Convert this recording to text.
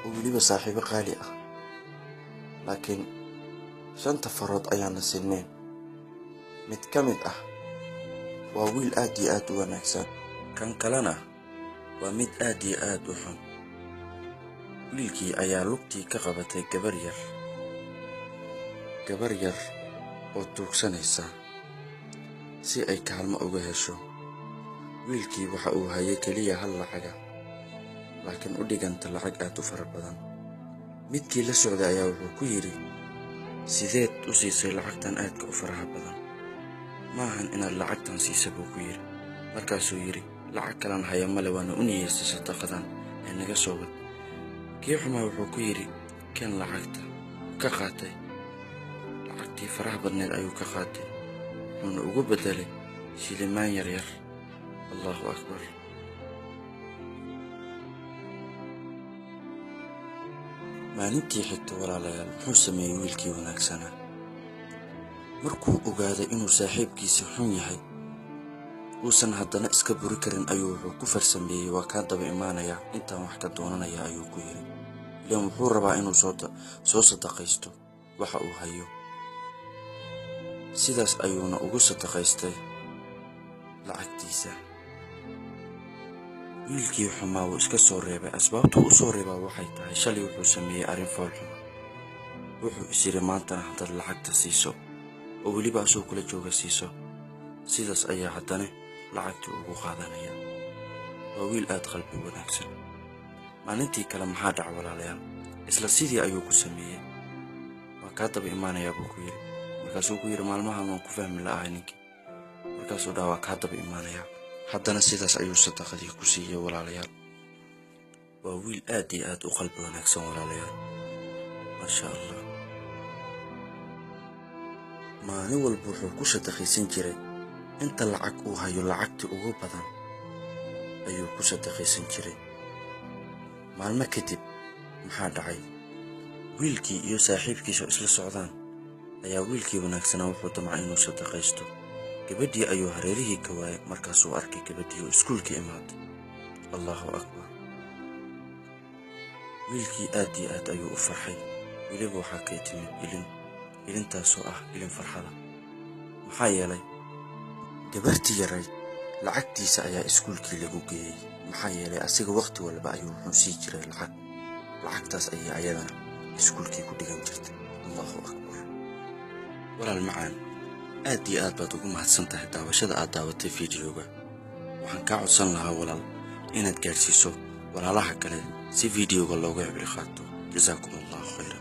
Oo weliba saaxiibo qaali ah, laakiin shanta farood ayaana sinnayn. Mid ka mid ah waa wiil aad iyo aad u wanaagsan, kan kalena waa mid aad iyo aad u xun. Wiilkii ayaa lugtii ka qabatay gabar yar, gabar yar oo tuugsanaysa si ay kaalmo uga hesho. Wiilkii waxa uu hayay keliya hal lacaga, laakiin u dhiganta lacag aad u fara badan. Midkii la socday ayaa wuxuu ku yidhi, "Sideed u siisay lacagtan aadka u faraha badan? Maahan inaad lacagtan siisa," buu ku yidhi. Markaasuu yidhi, "Lacag kalan haya male, waana u niyeystay sadaqadan ee naga soo wad." Kii xumaa wuxuu ku yidhi, "Keen lacagta." Wuu ka qaatay lacagtii faraha badneed ayuu ka qaatay, wuxuuna ugu beddelay shilimaan yar yar. Allahu akbar! Maalintii xigta, walaalayaal, muxuu sameeyey wiilkii wanaagsanaa? Markuu ogaaday inuu saaxiibkiisa xun yahay, uusan haddana iska buri karin, ayuu wuxuu ku farsameeyey, "Waa kaa daba imaanayaa intaan wax ka doonanaya," ayuu ku yidhi. Ilaan wuxuu rabaa inuu soo sadaqaysto waxa uu hayo. Sidaas ayuuna ugu sadaqaystay lacagtiisa. Wiilkii xumaa wuu iska soo reebay. Asbaabtuu u soo reebaa waxay tahay, shalay wuxuu sameeyey arrin foolxuma. Wuxuu is yidhi, maantana haddaad lacagta siiso oo weliba asoo kula jooga siiso, sidaas ayaa haddana lacagtii ugu qaadanaya. Waa wiil aad qalbi wanaagsan. Maalintii kale maxaa dhaca, walaalayaal? Isla sidii ayuu ku sameeyey. "Waa kaa daba imaanayaa," buu ku yidhi. Markaasuu ku yidhi, "Maalmahan waan ku fahmi la'ahay ninkii." Markaasuu dhaha, "Waa kaa daba imaanayaa." Haddana sidaas ayuu sadaqadii ku siiyey. Walaalayaal, waa wiil aad iyo aad u qalbi wanaagsan, walaalayaal, maasha Allah. Maalin walba wuxuu ku sadaqaysan jiray inta lacag uu hayo, lacagtii ugu badan ayuu ku sadaqaysan jiray. Maalmo kadib maxaa dhacay? Wiilkii iyo saaxiibkiisa isla socdaan ayaa wiilkii wanaagsanaa wuxuu damcay inuu sadaqaysto. Gabadhii ayuu hareerihii ka waayay. Markaasuu arkay gabadhii oo iskuulka imaatay. Allahu akbar! Wiilkii aad iyo aad ayuu u farxay. Weliba waxaa kay timid ilin, ilintaasoo ah ilin farxada, maxaa yeelay gabartii yarayd lacagtiisa ayaa iskuulkii lagu geeyey. Maxaa yeelay asiga waqti walba ayuu wuxuu sii jiray lacag, lacagtaas ayay ayadana iskuulkii ku dhigan jirtay. Allahu akbar! Walaal macaan, aad iyo aad baad ugu mahadsan tahay daawashada aad daawatay fiidiyoga. Waxaan kaa codsan lahaa, walaal, inaad gaadhsiiso walaalaha kale si fiidiyoga looga cibri qaato. Jasaakum Allahu khayran.